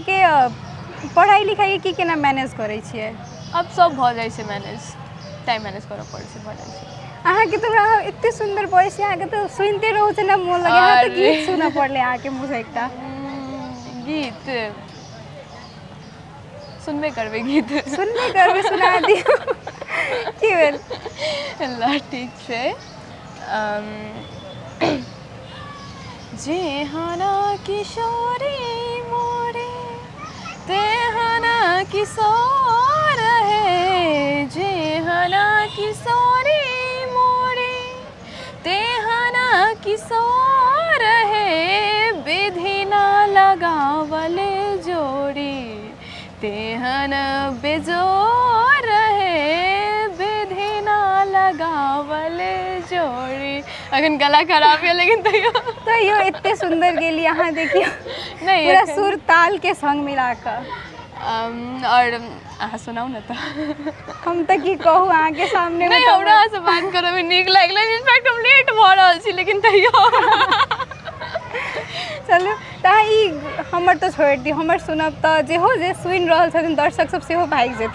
अहाँके पढ़ाइ लिखाइ की केना मैनेज करै छियै? आब सब भऽ जाइ छै मैनेज, टाइम मैनेज करऽ पड़ै छै, भऽ जाइ छै। अहाँके तऽ हमरा एते सुन्दर वॉइस छै, अहाँके तऽ सुनिते रहू छै ने मोन लगै। अहाँ तऽ अरे गीत सुनऽ पड़लै अहाँके मुँहसँ एकटा गीत सुनबे करबै। गीत सुनबे करबै, सुना दियौ। की भेल? ल ठीक छै। जेहना किशोरी मोरे तेहना किशोर हे, जेहना किशोरी मोरे तेहना किशोर हे, विधि ना लगावल जोड़ी तेहन बेजोर हे, विधि ना लगावल जोड़ी। अखन गला खराब यऽ लेकिन तैयो। तैयो एते सुन्दर गेली अहाँ, देखियौ। नहि पूरा एखन सुर ताल के संग मिला कऽ। आओर अहाँ सुनाउ ने तऽ। हम तऽ की कहू अहाँके सामने नहि, हमरा अहाँसँ बात करऽमे नीक लागलै। इनफैक्ट हम लेट भऽ रहल छी लेकिन तैयो। चलू तऽ ई हमर तऽ छोड़ि दियौ, हमर सुनब तऽ जेहो जे सुनि रहल छथिन दर्शक सब सेहो भागि जेथिन।